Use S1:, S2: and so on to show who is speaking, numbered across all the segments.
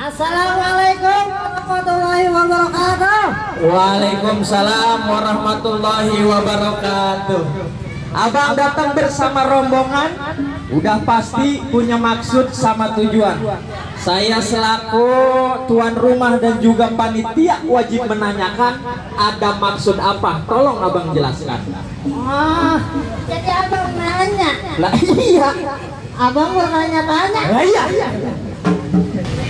S1: Assalamualaikum warahmatullahi wabarakatuh.
S2: Waalaikumsalam warahmatullahi wabarakatuh. Abang datang bersama rombongan, udah pasti punya maksud sama tujuan. Saya selaku tuan rumah dan juga panitia wajib menanyakan ada maksud apa. Tolong abang jelaskan.
S1: Jadi abang nanya.
S2: Lah iya.
S1: Abang bertanya-tanya.
S2: Iya.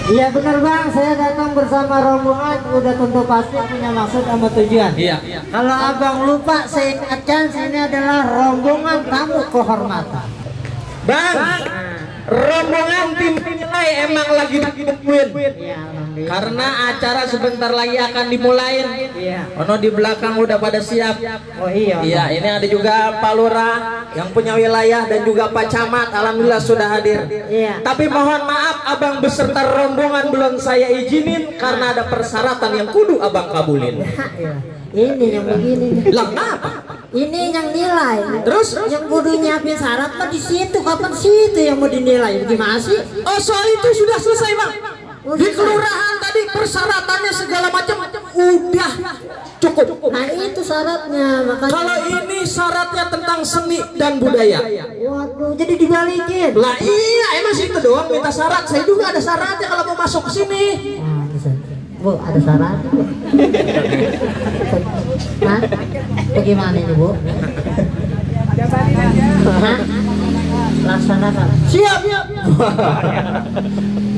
S1: Iya benar bang, saya datang bersama rombongan, udah tentu pasti punya maksud sama tujuan.
S2: Iya.
S1: Kalau abang lupa, saya ingatkan sini adalah rombongan tamu kehormatan.
S2: Bang, rombongan tim nilai emang lagi ditungguin.
S1: Iya,
S2: Karena acara sebentar lagi akan dimulai.
S1: Iya.
S2: Ono di belakang udah pada siap.
S1: Oh iya.
S2: Iya, ini ada juga Pak Lurah yang punya wilayah dan juga Pak Camat. Alhamdulillah sudah hadir.
S1: Iya.
S2: Tapi mohon maaf, abang beserta rombongan belum saya izinin karena ada persyaratan yang kudu abang kabulin.
S1: Ini yang begini nih.
S2: Lah kenapa?
S1: Ini yang nilai.
S2: Terus?
S1: Yang kudu nyiapin syarat mah di situ. Kapan situ yang mau dinilai? Gimana sih?
S2: Oh, soal itu sudah selesai bang.
S1: Oh,
S2: Di
S1: sudah.
S2: kelurahan tadi persyaratannya segala macam udah cukup.
S1: Nah itu syaratnya. Makanya.
S2: Kalau ini syaratnya tentang seni dan budaya.
S1: Waduh, jadi dibalikin.
S2: Lah iya, emang situ doang minta syarat. Saya juga ada syaratnya kalau mau masuk ke sini.
S1: Bu, ada syaratnya bu. Hah? Bagaimana ini bu? Hah? Laksanakan.
S2: Siap.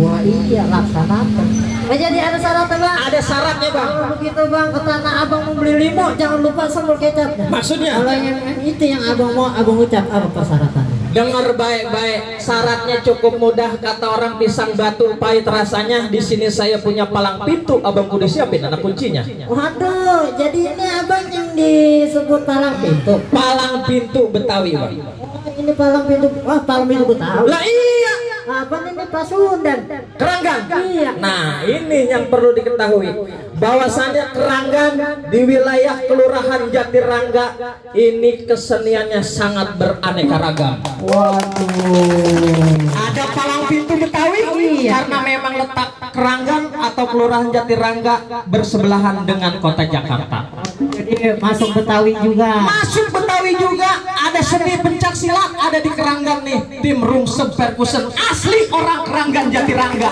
S1: Wah iya laksanakan. Nah, jadi ada syaratnya bang.
S2: Ada syaratnya bang.
S1: Kalau begitu bang, ke tanah abang mau beli limo, jangan lupa sambal kecapnya.
S2: Maksudnya?
S1: Kalau yang itu yang abang mau, abang ucap apa persyaratannya?
S2: Dengar baik-baik, syaratnya cukup mudah. Kata orang pisang batu pahit rasanya. Di sini saya punya palang pintu, abang kudu siapin anak kuncinya.
S1: Waduh, jadi ini abang yang disebut palang pintu.
S2: Palang pintu Betawi bang.
S1: Oh, ini palang pintu. Wah, palang pintu Betawi.
S2: Lah iya.
S1: Apa ini Pasundan?
S2: Keranggan.
S1: Iya.
S2: Nah ini yang perlu diketahui, bahwasannya Keranggan di wilayah Kelurahan Jatirangga ini keseniannya sangat beraneka ragam.
S1: Waduh.
S2: Ada palang pintu Betawi.
S1: Iya.
S2: Karena memang letak Keranggan atau Kelurahan Jatirangga bersebelahan dengan kota Jakarta.
S1: Jadi masuk Betawi juga.
S2: Masuk Betawi juga. Ada seni pencak silat ada di Keranggan nih. Tim Rungsep Perkusen asli orang Keranggan Jatirangga.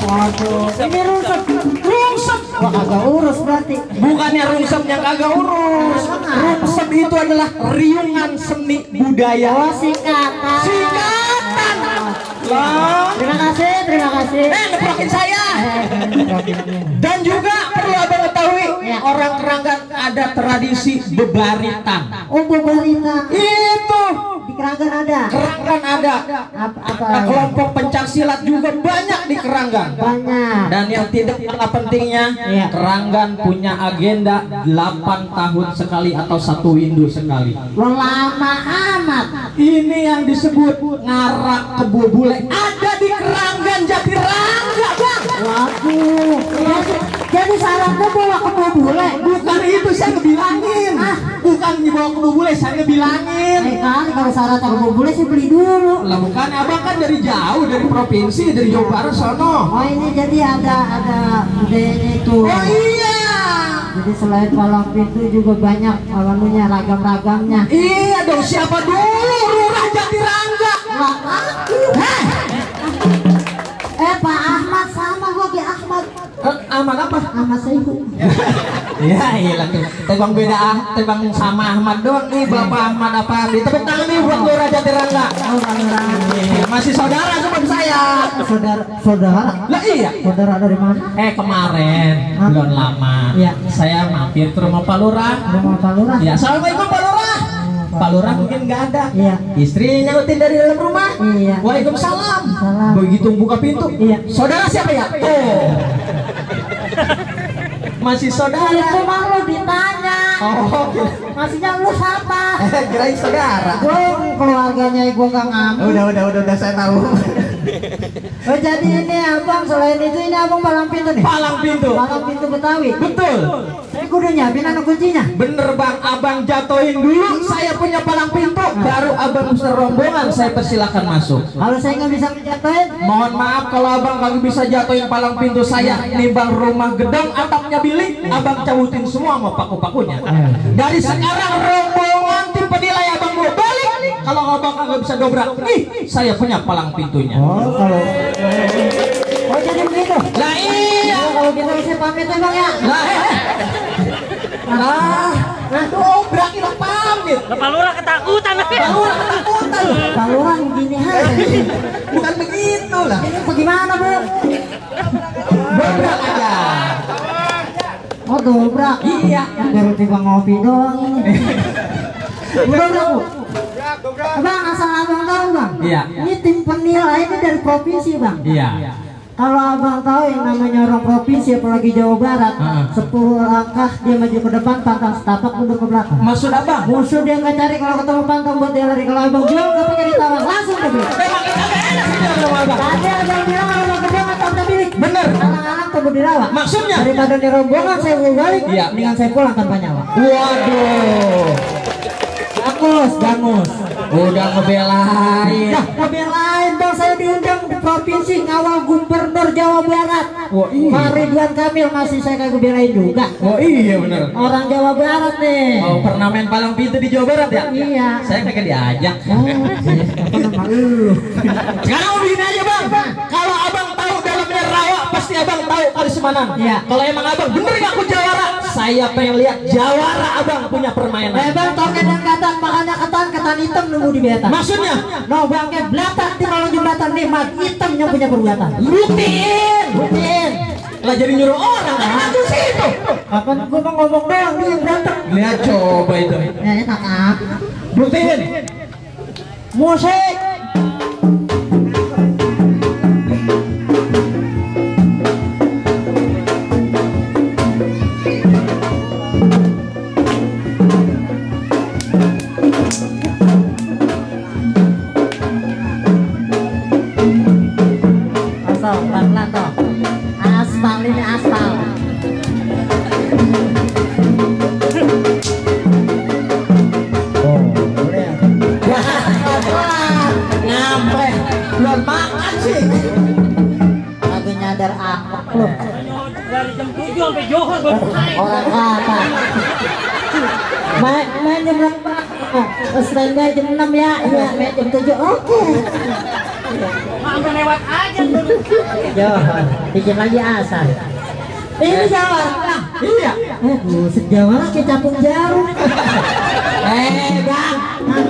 S1: Waduh. Ini rusep.
S2: Rungsep.
S1: Wah, agak urus berarti.
S2: Bukannya rungsep yang kagak urus. Rungsep itu adalah riungan seni budaya.
S1: Oh, singkatan.
S2: Singkatan. Lah.
S1: Terima kasih, terima kasih.
S2: Neprokin saya. Dan juga perlu abang ketahui,
S1: Ya.
S2: orang Keranggan ada tradisi bebaritan.
S1: Oh, Bobarita.
S2: Itu
S1: Di Keranggan ada.
S2: Keranggan ada.
S1: Apa?
S2: Ada kelompok pencak silat juga banyak di Keranggan.
S1: Banyak.
S2: Dan yang tidak kalah pentingnya,
S1: Iya.
S2: Keranggan punya agenda 8 tahun sekali atau 1 windu sekali.
S1: Wah, lama amat.
S2: Ini yang disebut ngarak kebo bule. Ada di Keranggan Jatirangga, bang.
S1: Waduh. Jadi syaratnya bawa ke bule.
S2: Bukan itu saya ngebilangin. Bukan dibawa ke bule, saya ngebilangin.
S1: Kan kalau syaratnya ke bule sih beli dulu.
S2: Lah bukan, abang kan dari jauh, dari provinsi, dari Jawa Barat sono.
S1: Oh ini jadi ada budayanya itu.
S2: Oh iya.
S1: Jadi selain palang pintu juga banyak anunya ragam-ragamnya.
S2: Iya dong, siapa dulu Lurah Jatirangga?
S1: Lah aku. Pak Ahmad sama gua Ki Ahmad.
S2: Ahmad apa?
S1: Ahmad Saihu.
S2: Ya iya tuh. Tebang beda tebang sama Ahmad doang nih, Bapak Ahmad apa? Ditepuk tangan nih buat Lurah Jatirangga.
S1: Oh,
S2: Iya, masih saudara sama saya.
S1: Saudara.
S2: Lah iya.
S1: Saudara dari mana?
S2: Kemarin belum lama.
S1: Iya.
S2: Saya mampir ke rumah Pak Lurah.
S1: Rumah Pak Lurah.
S2: Ya, assalamualaikum Pak Lurah. Pak Lurah mungkin nggak ada.
S1: Iya.
S2: Istrinya nyautin dari dalam rumah.
S1: Iya.
S2: Waalaikumsalam.
S1: Salam.
S2: Begitu buka pintu.
S1: Iya.
S2: Saudara siapa ya? Masih saudara.
S1: Itu mah lu ditanya.
S2: Oh,
S1: Maksudnya lu siapa?
S2: kirain saudara.
S1: Gue keluarganya gue gak ngambil.
S2: Udah saya tahu.
S1: Oh jadi ini abang selain itu ini abang palang pintu nih?
S2: Palang pintu.
S1: Palang pintu Betawi?
S2: Betul.
S1: Saya kudu nyiapin anu kuncinya?
S2: Bener bang, abang jatuhin dulu saya punya palang pintu, baru abang serombongan saya persilahkan masuk.
S1: Kalau saya nggak bisa menjatuhin?
S2: Mohon maaf kalau abang kagak bisa jatuhin palang pintu saya, nih bang rumah gedong atapnya bilik, abang cabutin semua sama paku-pakunya. Dari sekarang rombongan tim penilai abang mau balik. Kalau abang kagak bisa dobrak, nih saya punya palang pintunya.
S1: Oh kalau oh jadi begitu?
S2: Lah iya.
S1: Kalau kita bisa pamit ya bang ya?
S2: Nah dobrak itu pamit.
S3: Pak Lurah ketakutan.
S1: Pak Lurah gini aja.
S2: Bukan begitu lah.
S1: Ini bagaimana bro?
S2: Dobrak aja.
S1: Oh dobrak?
S2: Iya.
S1: Baru tiba ngopi doang ini. Dobrak bu? Bang asal abang tahu bang?
S2: Iya.
S1: Ini tim penilai ini dari provinsi bang.
S2: Iya.
S1: Kalau abang tahu yang namanya orang provinsi apalagi Jawa Barat, 10 langkah dia maju ke depan, pantang setapak mundur ke belakang.
S2: Maksud abang?
S1: Musuh dia nggak cari kalau ketemu pantang buat dia lari. Kalau abang bilang nggak pakai ditawar, langsung dia bilang.
S2: Memang itu agak enak sih sama abang.
S1: Tadi abang bilang abang gedung atau milik.
S2: Bener.
S1: Alang-alang tubuh dirawat.
S2: Maksudnya?
S1: Daripada di rombongan saya mau balik,
S2: Iya.
S1: mendingan saya pulang tanpa nyawa.
S2: Waduh.
S1: Bagus.
S2: Udah ngebelain.
S1: Nah, ngebelain dong, saya diundang di provinsi ngawal gubernur Jawa Barat.
S2: Oh iya.
S1: Pak Ridwan Kamil masih saya kagak belain juga.
S2: Oh iya bener.
S1: Orang Jawa Barat nih.
S2: Oh pernah main palang pintu di Jawa Barat ya?
S1: Iya.
S2: Saya kagak diajak.
S1: Oh, apa nama lu?
S2: Sekarang begini aja bang. Kalau abang tahu dalamnya rawa, pasti abang tahu Karismanan.
S1: Iya.
S2: Kalau emang abang bener nggak aku jawara, saya pengen lihat jawara abang punya permainan.
S1: Bang token dan ketan, makanya ketan hitam nunggu di beta.
S2: Maksudnya?
S1: No bangke belatan di malam jembatan nikmat hitam yang punya perbuatan.
S2: Buktiin. Lah jadi nyuruh orang kan aku sih itu.
S1: Kapan gua mau ngomong doang dia yang berantem.
S2: Lihat coba itu.
S1: Ya enak ah.
S2: Buktiin.
S1: Musik. Pelan-pelan toh. Aspal ini aspal. Oh, udah.
S2: Nyampe. Belum makan sih.
S1: Aku nyadar apa lu?
S3: Dari jam 7 sampai Johor baru naik.
S1: Orang kata. Main jam berapa? Standby jam 6 ya. Iya, main jam 7. Oke.
S3: Sampai lewat aja baru.
S1: Johor, bikin lagi asal. Ini Jawa.
S2: Iya.
S1: Buset Jawa kayak capung jarum.
S2: Bang,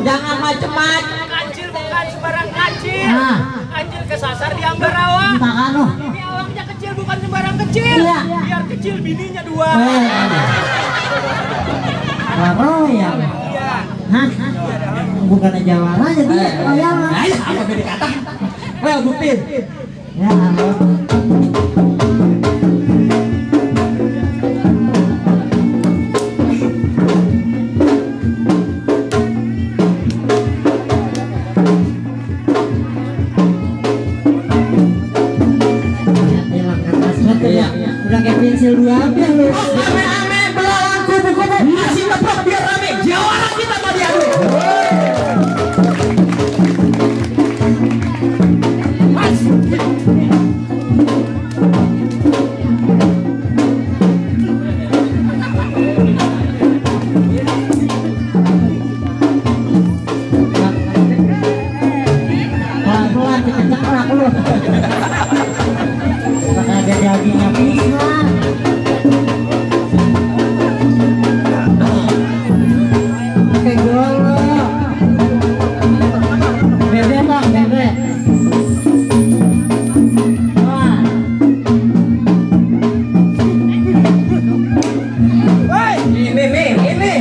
S2: jangan macem-macem.
S3: Kancil bukan sembarang kancil.
S1: Nah,
S3: Kancil kesasar di Ambarawa.
S1: entah anu.
S3: Ini awangnya kecil bukan sembarang kecil.
S1: Iya.
S3: Biar kecil bininya 2.
S1: Royal.
S3: Iya.
S1: Hah? Bukan Jawara jadi Royal.
S2: Ayo, apa beda kata? Well, buktiin.
S1: Ya Allah. Udah kayak pensil 2 ambil lu.
S2: Rame-rame belalang kubu-kubu. Masih tepat biar rame. Jawara kita tadi aduh. Mas.
S1: Pelan-pelan dikencengrak lu. Pakai ada dagingnya bisa. Oke golo. Bebe bang, bebe. Wah.
S2: Ini nih, ini.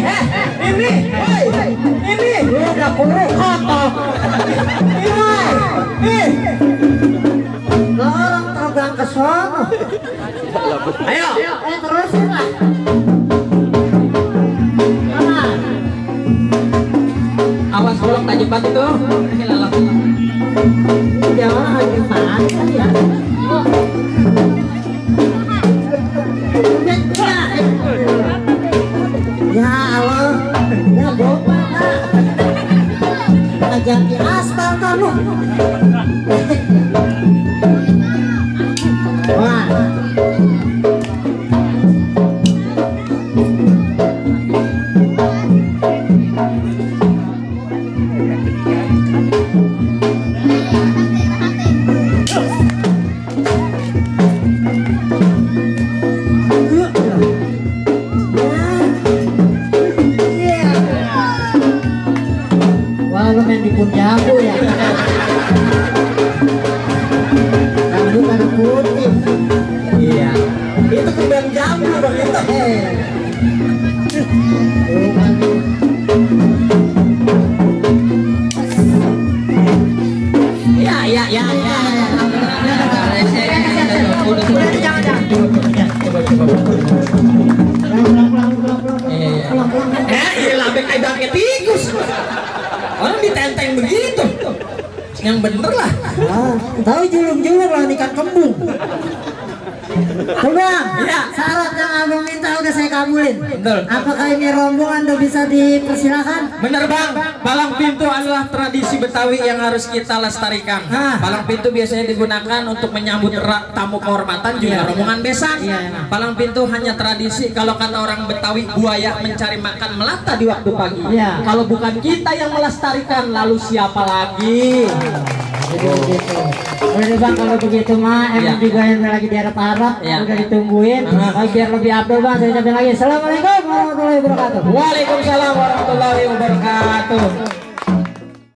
S1: Udah kurung kotor.
S2: Nih.
S1: Lah orang terbang ke sono.
S2: Ayo.
S1: Terusin lah. Aman.
S2: Awas bolong tajam banget itu. Ini lalang.
S1: Jangan Ya Allah, ya bomba ngajak di aspal kamu. Wah. Lu main di Punjabu ya. Rambut ada putih.
S2: Iya. Itu kembang jambu Bang itu. Ya. Iya, kayak bangke tikus. Orang ditenteng begitu. Yang bener lah.
S1: Tahu julung-julung lah ikan kembung. Coba,
S2: Ya.
S1: syarat yang abang minta udah saya kabulin.
S2: Betul.
S1: Apakah ini rombongan udah bisa dipersilakan?
S2: Bener Bang, palang pintu adalah tradisi Betawi yang harus kita lestarikan. Palang pintu biasanya digunakan untuk menyambut tamu kehormatan juga rombongan besan. Palang pintu hanya tradisi, kalau kata orang Betawi buaya mencari makan melata di waktu pagi. Kalau bukan kita yang melestarikan, lalu siapa lagi?
S1: Begitu. Udah Bang, kalau begitu mah emang juga yang lagi diharap-harap udah ditungguin. Biar lebih update Bang, saya ucapin lagi Assalamualaikum warahmatullahi wabarakatuh.
S2: Waalaikumsalam warahmatullahi wabarakatuh.